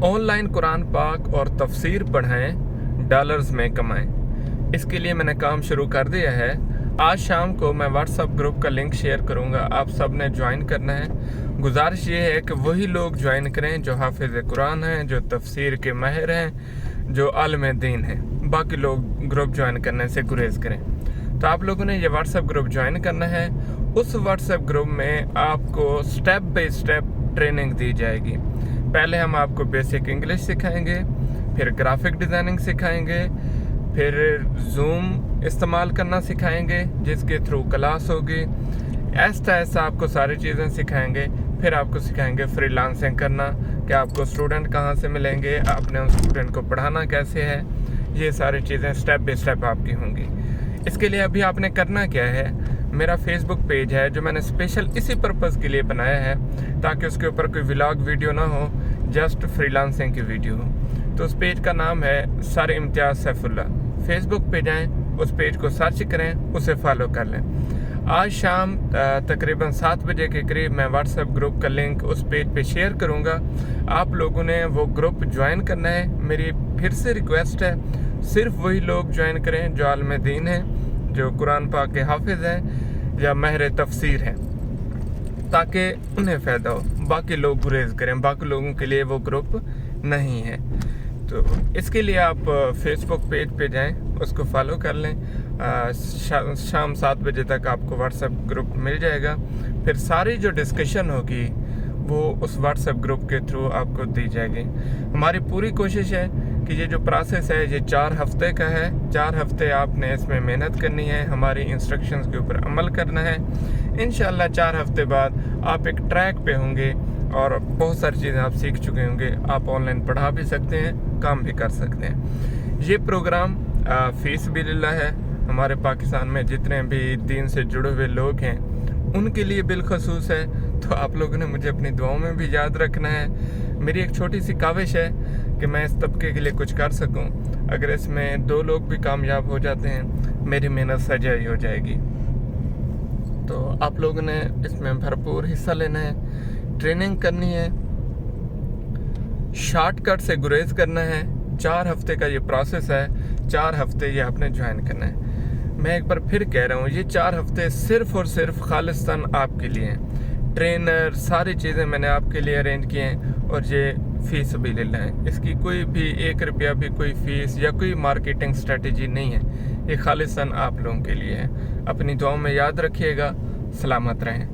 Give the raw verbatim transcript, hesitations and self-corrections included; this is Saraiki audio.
آن لائن قرآن پاک اور تفسیر پڑھائیں، ڈالرز میں کمائیں۔ اس کے لیے میں نے کام شروع کر دیا ہے۔ آج شام کو میں واٹس ایپ گروپ کا لنک شیئر کروں گا، آپ سب نے جوائن کرنا ہے۔ گزارش یہ ہے کہ وہی لوگ جوائن کریں جو حافظ قرآن ہیں، جو تفسیر کے ماہر ہیں، جو عالم دین ہیں۔ باقی لوگ گروپ جوائن کرنے سے گریز کریں۔ تو آپ لوگوں نے یہ واٹس ایپ گروپ جوائن کرنا ہے۔ اس واٹس ایپ گروپ میں آپ کو سٹیپ بائی سٹیپ ٹریننگ دی جائے گی۔ پہلے ہم آپ کو بیسک انگلش سکھائیں گے، پھر گرافک ڈیزائننگ سکھائیں گے، پھر زوم استعمال کرنا سکھائیں گے، جس کے تھرو کلاس ہوگی۔ آہستہ آہستہ آپ کو ساری چیزیں سکھائیں گے۔ پھر آپ کو سکھائیں گے فری لانسنگ کرنا، کہ آپ کو اسٹوڈنٹ کہاں سے ملیں گے، آپ نے ان اسٹوڈنٹ کو پڑھانا کیسے ہے، یہ ساری چیزیں سٹیپ بائی سٹیپ آپ کی ہوں گی۔ اس کے لیے ابھی آپ نے کرنا کیا ہے، میرا فیس بک پیج ہے جو میں نے اسپیشل اسی پرپز کے لیے بنایا ہے، تاکہ اس کے اوپر کوئی ولاگ ویڈیو نہ ہو، جسٹ فری لانسنگ کی ویڈیو ہو۔ تو اس پیج کا نام ہے سر امتیاز سیف اللہ۔ فیس بک پہ جائیں، اس پیج کو سرچ کریں، اسے فالو کر لیں۔ آج شام تقریباً سات بجے کے قریب میں واٹس ایپ گروپ کا لنک اس پیج پہ شیئر کروں گا۔ آپ لوگوں نے وہ گروپ جوائن کرنا ہے۔ میری پھر سے ریکویسٹ ہے، صرف وہی لوگ جوائن کریں جو عالم دین ہیں، جو قرآن پاک کے حافظ ہیں یا ماہر تفسیر ہیں، تاکہ انہیں فائدہ ہو۔ باقی لوگ گریز کریں، باقی لوگوں کے لیے وہ گروپ نہیں ہے۔ تو اس کے لیے آپ فیس بک پیج پہ جائیں، اس کو فالو کر لیں۔ شام سات بجے تک آپ کو واٹس ایپ گروپ مل جائے گا۔ پھر ساری جو ڈسکشن ہوگی، وہ اس واٹس ایپ گروپ کے تھرو آپ کو دی جائے گی۔ ہماری پوری کوشش ہے کہ یہ جو پروسیس ہے، یہ چار ہفتے کا ہے۔ چار ہفتے آپ نے اس میں محنت کرنی ہے، ہماری انسٹرکشنز کے اوپر عمل کرنا ہے۔ انشاءاللہ چار ہفتے بعد آپ ایک ٹریک پہ ہوں گے اور بہت ساری چیزیں آپ سیکھ چکے ہوں گے، آپ آن لائن پڑھا بھی سکتے ہیں، کام بھی کر سکتے ہیں۔ یہ پروگرام فی سبیل اللہ ہے۔ ہمارے پاکستان میں جتنے بھی دین سے جڑے ہوئے لوگ ہیں، ان کے لیے بالخصوص ہے۔ تو آپ لوگوں نے مجھے اپنی دعاؤں میں بھی یاد رکھنا ہے۔ میری ایک چھوٹی سی کاوش ہے کہ میں اس طبقے کے لیے کچھ کر سکوں۔ اگر اس میں دو لوگ بھی کامیاب ہو جاتے ہیں، میری محنت سجائی ہو جائے گی۔ تو آپ لوگوں نے اس میں بھرپور حصہ لینا ہے، ٹریننگ کرنی ہے، شارٹ کٹ سے گریز کرنا ہے۔ چار ہفتے کا یہ پروسیس ہے، چار ہفتے یہ آپ نے جوائن کرنا ہے۔ میں ایک بار پھر کہہ رہا ہوں، یہ چار ہفتے صرف اور صرف خالصتاً آپ کے لیے ہیں۔ ٹرینر، ساری چیزیں میں نے آپ کے لیے ارینج کی ہیں اور یہ فی سبیل اللہ ہیں۔ اس کی کوئی بھی ایک روپیہ بھی کوئی فیس یا کوئی مارکیٹنگ اسٹریٹجی نہیں ہے، یہ خالصتاً آپ لوگوں کے لیے ہے۔ اپنی دعاؤں میں یاد رکھیے گا۔ سلامت رہیں۔